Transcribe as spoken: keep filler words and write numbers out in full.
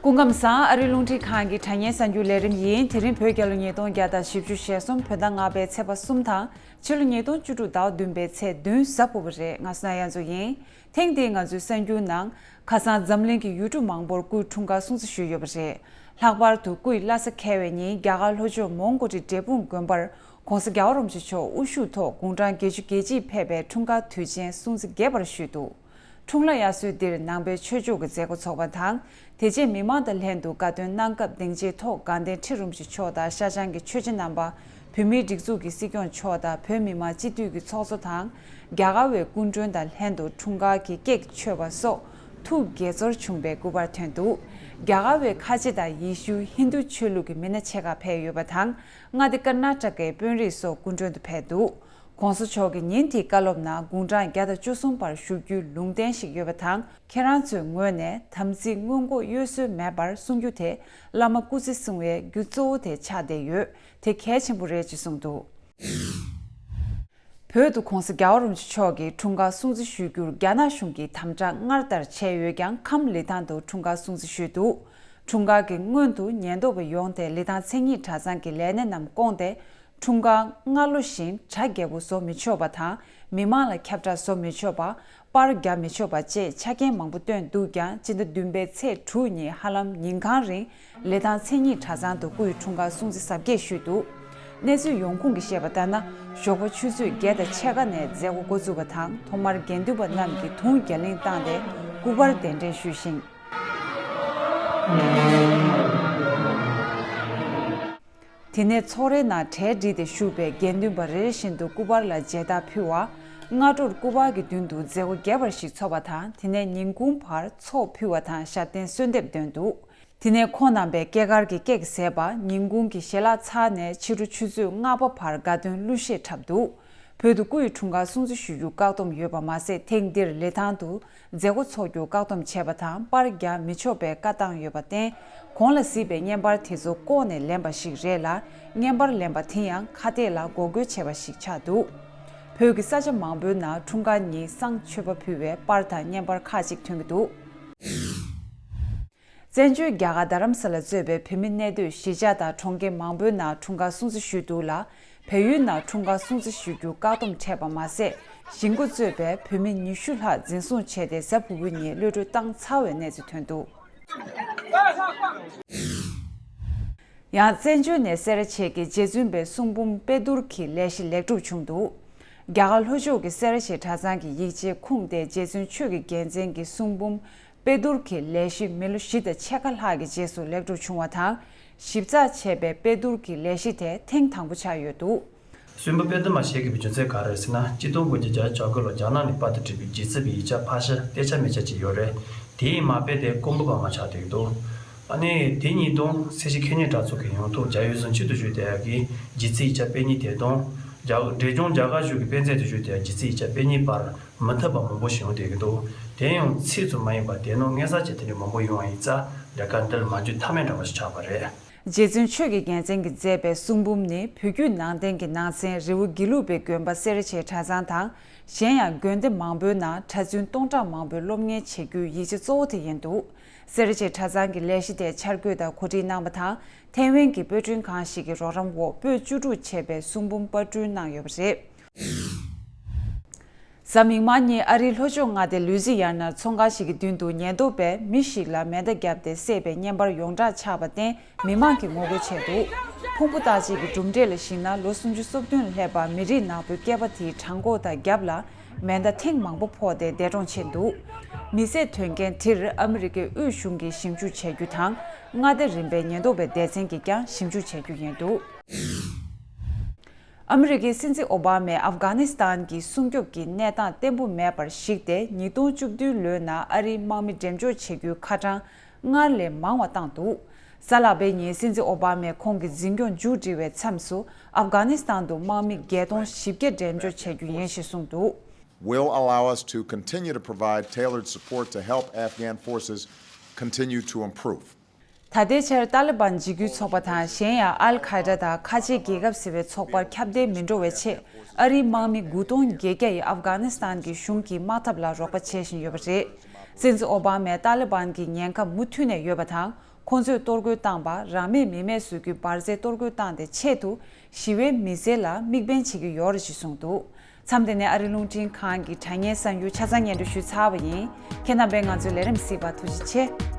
སྐུ་ཁམས་བཟང་། ཨ་རིའི་རླུང་འཕྲིན་ཁང་གི་དྲ་བརྙན་གསར་འགྱུར་ལས་རིམ་ཡིན། དེ་རིང་བོད་རྒྱལ་ལོ་ཉིས་སྟོང་བརྒྱ་དང་བཞི་བཅུ་ཞེ་གསུམ་བོད་ཟླ་ལྔ་པའི་ཚེས་པ་གསུམ་དང་ཕྱི་ལོ་ཉིས་སྟོང་བཅུ་དྲུག་ཟླ་བ་བདུན་པའི་ཚེས་བདུན་གཟའ་ཕུར་བུ་རེད། ང་སོ་ན་ཡ་མཚོ་ཡིན། ཐེངས་འདིའི་ང་ཚོའི་གསར་འགྱུར་ནང་ཁ་སང་འཛམ་གླིང་གི་ཡུལ་གྲུ་མང་པོར་སྐུའི་འཁྲུངས་སྐར་སྲུང་བརྩི་ཞུས་ཡོད་པ་རེད། ལྷག་པར་དུ་སྐུའི་བླ་གཟའ་འཁེལ་བའི་ཉིན་རྒྱ་གར་ལྷོ་ཕྱོགས་མོན་གྷོ་རི་འབྲས་སྤུངས་དགོན་པར་༧གོང་ས་༧རྒྱལ་བ་རིན་པོ་ཆེ་མཆོག་དབུ་བཞུགས་ཐོག་དགུང་གྲངས་བརྒྱད་ཅུ་གྱ་གཅིག་ཕེབས་པའི་འཁྲུངས་སྐར་དུས་ཆེན་སྲུང་བརྩི་རྒྱས་པར་ཞུས་འདུག་འཁྲུངས་ལྷ་དབྱར་གསོལ་འདིར་ནང་པའི་ཆོས་ཕྱོགས་ཀྱི་མཛད་སྒོ་ཚོགས་པ་དང་། དེ་རྗེས་མི་མང་དང་ལྷན་དུ་དགའ་སྟོན་གནང་སྐབས་སྡིངས་ཆའི་ཐོག་དགའ་ལྡན་ཁྲི་རིན་པོ་ཆེ་མཆོག་དང་ཤར་བྱང་གི་ཆོས་བྱེད་རྣམ་པ། བོད་མིའི་སྒྲིག་འཛུགས་ཀྱི་སྲིད་སྐྱོང་མཆོག་དང་བོད་མི་མང་སྤྱི་འཐུས་ཀྱི་ཚོགས་གཙོ་དང་། རྒྱ་གར་བའི་སྐུ་མགྲོན་དང་ལྷན་དུ་འཁྲུངས་སྐར་གྱི་ཀེག་མཆོད་པ་སོགས་ཐུགས་དགྱེས་ཚོར་བྱུང་བའི་སྐུ་པར་ཐོན་འདུག་རྒྱ་གར་བའི་ཁ་ཆེ་དང་ཡེ་ཤུ་ཧིན་རྡུ་ཆོས་ལུགས་ཀྱི་མི་སྣ་ཆེ་ཁག་ཕེབས་ཡོད་པ་དང་། མངའ་སྡེ་ཀར་ནཱ་ཊ་ཀའི་དཔོན་རིགས་སོགས་སྐུ་མགྲོན་དུ་ཕེབས་འདུག ༸གོང་ས་མཆོག་གིས་ཉིན་དེའི་བཀའ་སློབ་ནང་དགུང་གྲངས་བརྒྱ་དང་བཅུ་གསུམ་བར་བཞུགས་རྒྱུའི་ལུང་བསྟན་ཞིག་ཡོད་པ་དང་། ཁྱེད་རང་ཚོའི་ངོས་ནས་དམ་ཚིག་སྔོན་འགོག་གཡོ་ཟོལ་མེད་པར་སྲུང་རྒྱུ་དེ་བླ་མ་སྐུ་ཚེ་བསྲིང་བའི་རྒྱུ་གཙོ་བོ་དེ་ཆགས་བསྡད་ཡོད། དེ་གལ་ཆེན་པོ་རེད་ཅེས་གསུངས་འདུག་བོད་དུ་༸གོང་ས་༸རྒྱལ་བ་རིན་པོ་ཆེ་མཆོག་གི་འཁྲུངས་སྐར་སྲུང་བརྩི་ཞུ་རྒྱུར་རྒྱ་ནག་གཞུང་གིས་དམ་དྲག་སྔར་ལྟར་བྱས་ཡོད་ཀྱང་། ཁམས་ལི་ཐང་དུ་འཁྲུངས་སྐར་སྲུང་བརྩི་ཞུས་འདུག་འཁྲུངས་སྐར་གྱི་སྔོན་དུ་ཉེན་རྟོག་པ་ཡོང་སྟེ་ལི་ཐང་མཚན་ཉིད་གྲྭ་ཚང་གི་ལས་སྣེ་རྣམས་བསྐོངས་ཏེ། འཁྲུངས་སྐར་སྔ་ལོ་བཞིན་གྲ་རྒྱས་པོ་བཟོ་མི་ཆོག་པ་དང་། མི་མང་ལ་ཁྱབ་བསྒྲགས་བཟོ་མི་ཆོག་པ། པར་རྒྱག་མི་ཆོག་པ་བཅས་ཆ་རྐྱེན་མང་པོ་བཏོན་འདུག་ཀྱང་། སྤྱི་ཟླ་བདུན་པའི་ཚེས་དྲུག་ཉིན་ཧ་ལམ་ཉིན་གང་རིང་ལི་ཐང་མཚན་ཉིད་གྲྭ་ཚང་དུ་སྐུའི་འཁྲུངས་སྐར་སྲུང་བརྩི་གཟབ་རྒྱས་ཞུས་འདུག་གནས་ཚུལ་ཡོང་ཁུངས་ཀྱིས་བཤད་པ་ལྟར་ན། ཞོགས་པ་ཆུ་ཚོད་བརྒྱད་དང་ཕྱེད་ཀ་ནས་མཛད་སྒོ་འགོ་བཙུགས་པ་དང་། ཐོག་མར་དགེ་འདུན་པ་རྣམས་ཀྱིས་དུང་རྒྱ་གླིང་བཏང་སྟེ་སྐུ་པར་གདན་འདྲེན་ཞུས་ཤིང་། དེ་ནས་ཚོགས་རའི་ནང་གྲལ་བསྒྲིགས་ཏེ་བཞུགས་པའི་དགེ་འདུན་པ་རེ་རེ་བཞིན་དུ་སྐུ་པར་ལ་མཇལ་དར་ཕུལ་བ། སྔ་དྲོར་སྐུ་པར་གྱི་མདུན་དུ་མཛད་སྒོ་རྒྱས་པ་ཞིག་ཚོགས་པ་དང་། དེ་ནས་ཉིན་གུང་བར་ཚོགས་ཕུལ་བ་དང་ཞབས་བརྟན་གསོལ་འདེབས་འདོན་འདུག་དེ་ནས་ཁོང་རྣམ་པས་སྐྱེས་སྐར་གྱི་ཀེག་བཟས་པ། ཉིན་གུང་གི་ཞལ་ལག་ཚར་ནས་ཕྱི་དྲོ་ཆུ་ཚོད་ལྔ་པ་བར་དགའ་སྟོན་གླུ་གཞས་འཁྲབ་འདུག་བོད་དུ་སྐུ་ཡི་འཁྲུངས་སྐར་སྲུང་བརྩི་ཞུ་རྒྱུ་བཀག་སྡོམ་ཡོད་པ་མ་ཟད། ཐེངས་འདིར་ལི་ཐང་དུ་མཛད་སྒོ་འཚོགས་རྒྱུ་བཀག་སྡོམ་བྱས་པ་དང་། པར་རྒྱག་མི་ཆོག་པའི་བཀའ་བཏང་ཡོད་པར་བརྟེན། གོང་ལ་གཟིགས་པའི་བརྙན་པར་དེ་ཚོ་ལྐོག་ནས་ལེན་པ་ཞིག་རེད་ལ། བརྙན་པར་ལེན་པ་དེ་ཡང་ཁ་གཏད་ལ་འགོག་རྒོལ་བྱས་པ་ཞིག་ཆགས་འདུག་བོད་ཀྱི་ས་ཆ་མང་པོའི་ནང་འཁྲུངས་སྐར་ཉིན་བསང་མཆོད་པ་ཕུལ་བའི་པར་དང་བརྙན་པར་ཁག་ཅིག་ཐོན་གྱི་འདུག་བཙན་བྱོལ་རྒྱ་གར་རྡ་རམ་ས་ལ་གཙོས་པའི་བོད་མི་གནས་སྡོད་གཞིས་ཆགས་དང་གྲོང་ཁྱེར་མང་པོའི་ནང་འཁྲུངས་སྐར་སྲུང་བརྩི་ཞུས་འདུག་ལ། བལ་ཡུལ་ནང་འཁྲུངས་སྐར་སྲུང་བརྩི་ཞུ་རྒྱུ་བཀག་སྡོམ་བྱས་པ་མ་ཟད། གཞིས་འགོ་གཙོས་པའི་བོད་མི་ཉི་ཤུ་ལྷག་འཛིན་བཟུང་བྱས་ཏེ། གཟའ་ཕུར་བུ་ཉིན་གློད་གྲོལ་བཏང་ཚར་བའི་གནས་ཚུལ་ཐོན་འདུག་ཡང་བཙན་བྱོལ་ནས་སེ་ར་བྱེས་ཀྱི་རྗེ་བཙུན་པའི་གསུང་འབུམ་དཔེ་བསྡུར་གྱི་ལས་གཞི་ལེགས་གྲུབ་བྱུང་འདུག་རྒྱ་གར་ལྷོ་ཕྱོགས་ཀྱི་སེ་ར་བྱེས་གྲྭ་ཚང་གི་ཡིག་ཆའི་ཁུངས་ཏེ་རྗེ་བཙུན་ཆོས་ཀྱི་རྒྱལ་མཚན་གྱི་གསུང་འབུམ་དཔེ་བསྡུར་གྱི་ལས་གཞི་མི་ལོ་བཞི་དང་ཕྱེད་ཀ་ལྷག་གི་རྗེས་སུ་ལེགས་གྲུབ་བྱུང་བ་དང་། ཞིབ་ཚགས་བྱས་པའི་དཔེ་བསྡུར་གྱི་ལས་གཞི་དེ་ཐེངས་དང་པོ་ཆགས་ཡོད་འདུག་གསུང་འབུམ་དཔེ་བསྡུར་མ་བྱེད་དགོས་པའི་རྒྱུ་མཚན་ག་རེ་རེད་ཟེར་ན། གཅིག་སྟོང་དགུ་བརྒྱ་བརྒྱད་ཅུ་གྱ་དགུ་ལོར་རྒྱ་ནག་ནས་པར་དུ་བྲིས་པའི་རྗེ་བཙུན་པའི་ཡིག་ཆ་ཕར་ཞོག་སྟོད་ཆ་སྨད་ཆ་ཅིག་ཡོད་རེད། དེ་ཡི་མ་དཔེ་དེ་ཀོང་པོ་པར་མ་ཆགས་བསྡད་ཀྱི་འདུག་ཨ་ནི་དེ་གཉིས་དང་སེར་བྱེས་མཁས་སྙན་གྲྭ་ཚང་གི་ཡོངས་ཐོག་རྒྱ་ཡུལ་ཟིང་ཆེན་དུ་བཞུགས་བསྡད་ཡག་གི་རྗེ་བཙུན་ཡིག་ཆ་དཔེ་རྙིང་དེ་དང་། རྒྱ་འབྲས་ལྗོངས་རྒྱ་གར་གཞུང་གི་དཔེ་མཛོད་དུ་བཞུགས་བསྡད་ཡག་རྗེ་བཙུན་ཡིག་ཆ་དཔེ་རྙིང་བར་མི་མཐུན་པ་མང་པོ་ཞིག་ཡོང་བསྡད་ཀྱི་འདུག་དེ་ཡང་ཚིག་ཙམ་མ་ཡིན་པར་དེ་ནང་མངོན་གསལ་གྱི་དེ་འདྲ་མང་པོ་ཡོང་བ་ཡིན་ཙང་ལས་ཀ་འདི་ལ་མ་འཇུག་ཐབས་མེད་འདྲ་བ་ཞིག་ཆགས་པ་རེད། རྗེ་བཙུན་ཆོས་ཀྱི་རྒྱལ་མཚན་གྱིས་མཛད་པའི་གསུང་འབུམ་ནི་བོད་བརྒྱུད་ནང་བསྟན་གྱི་ནང་ཚན་རི་བོ་དགེ་ལུགས་པའི་དགོན་པ་སེ་ར་བྱེས་གྲྭ་ཚང་དང་། གཞན་ཡང་དགོན་སྡེ་མང་པོའི་ནང་གྲྭ་བཙུན་སྟོང་ཕྲག་མང་པོས་སློབ་གཉེར་བྱེད་རྒྱུའི་ཡིག་ཆ་གཙོ་བོ་དེ་ཡིན་འདུག་སེ་ར་བྱེས་གྲྭ་ཚང་གི་ལས་གཞི་དེ་འཆར་འགོད་དང་གོ་སྒྲིག་གནང་བ་དང་། ཐེ་ཝན་གྱི་དཔེ་སྐྲུན་ཁང་ཞིག་གི་རོགས་རམ་འོག་པོད་བཅུ་དྲུག་བྱས་པའི་གསུང་འབུམ་པར་སྐྲུན་གནང་ཡོད་པ་རེད། གཟའ་མིག་དམར་ཉིན་ཨ་རིའི་ལྷོ་ཕྱོགས་མངའ་སྡེ་ལུའི་ཛི་ཡ་ན་ཚོང་ཁང་ཞིག་གི་མདུན་དུ་ཉེན་རྟོག་པས་མི་ཞིག་ལ་མེ་མདའ་བརྒྱབ་སྟེ་བསད་པའི་བརྙན་པར་ཡོངས་གྲགས་ཆགས་པར་བརྟེན། མི་མང་གིས་ངོ་རྒོལ་བྱས་འདུག་ཕུང་པོ་བརྟག་དཔྱད་ཀྱི་གྲུབ་འབྲས་ལ་གཞིགས་ན། ལོ་སུམ་ཅུ་སོ་བདུན་ལ་སླེབས་པ་མི་རིགས་ནག་པོའི་སྐྱེས་པ་དེའི་བྲང་ཁོག་དང་རྒྱབ་ལ་མེ་མདའ་ཐེངས་མང་པོ་ཕོག་སྟེ་འདས་གྲོངས་ཕྱིན་འདུག་མི་བསད་དོན་རྐྱེན་དེར་ཨ་མི་རི་ཀའི་དབུས་གཞུང་གིས་ཞིབ་འཇུག་བྱ་རྒྱུ་དང་། མངའ་སྡེ་རིམ་པའི་ཉེན་རྟོག་པའི་སྡེ་ཚན་གྱིས་ཀྱང་ཞིབ་འཇུག་བྱ་རྒྱུ་ཡིན་འདུག་ཨ་མི་རི་ཀའི་སྲིད་འཛིན་ཨོ་བྷ་མས་ཨབ་གྷ་ནི་སི་ཐན་གྱི་སྲུང་སྐྱོབ་ཀྱི་གནས་སྟངས་བརྟན་པོ་མེད་པར་གཞིགས་ཏེ། ཉིས་སྟོང་བཅུ་བདུན་ལོའི་ནང་ཨ་རིའི་དམག་མི་འགྲེམས་འཇོག་བྱེད་རྒྱུའི་ཁ་གྲངས་སྔར་ལས་མང་བ་བཏང་འདུག་གཟའ་ལྷག་པའི་ཉིན་སྲིད་འཛིན་ཨོ་བྷ་མས་ཁོང་གི་འཛིན་སྐྱོང་མཇུག་སྒྲིལ་བའི་མཚམས་སུ་ཨབ་གྷ་ནི་སི་ཐན་དུ་དམག་མི་བརྒྱད་སྟོང་བཞི་བརྒྱ་འགྲེམས་འཇོག་བྱ་རྒྱུ་ཡིན་ཞེས་གསུངས་འདུག will allow us to continue to provide tailored support to help Afghan forces continue to improve. ད་ལྟའི་ཆར་ཏཱ་ལི་བན་འཇིགས་སྐུལ་ཚོགས་པ་དང་། གཞན་ཡང་ཨལ་ཁ་ཡེ་ད་དང་ཁ་ཆེའི་རྒྱལ་ཁབ་ཟེར་བའི་ཚོགས་པར་ཁྱབ་གདལ་མི་འགྲོ་བའི་ཆེད། ཨ་རིའི་དམག་མི་དགུ་སྟོང་བརྒྱད་བརྒྱ་ཡིས་ཨབ་གྷ་ནི་སི་ཐན་གྱི་གཞུང་གི་དམག་འཐབ་ལ་རོགས་པ་བྱེད་བཞིན་ཡོད་པ་རེད། སྲིད་འཛིན་ཨོ་བྷ་མས་ཏཱ་ལི་བན་གྱི་ཉེན་ཁ་མུ་མཐུད་ནས་ཡོད་པ་དང་ ཁོང་ཚོས་གཏོར་རྒོལ་བཏང་པ་རང་མོས་མི་མེད་བཟོ་རྒྱུའི་འབར་རྫས་གཏོར་རྒོལ་བཏང་སྟེ་ཆེད་དུ་ཞི་བའི་མི་སེར་ལ་དམིགས་འབེན་བྱེད་ཀྱི་ཡོད་རེད་ཅེས་གསུངས་འདུག་མཚམས་དེ་ནས་ཨ་རིའི་རླུང་འཕྲིན་ཁང་གི་དྲ་བརྙན་གསར་འགྱུར་ཆ་ཚང་སྙན་སྒྲོན་ཞུས་ཚར་བ་ཡིན། ཁྱེད་རྣམ་པས་ང་ཚོའི་ལས་རིམ་གཟིགས་པར་ཐུགས་རྗེ་ཆེ།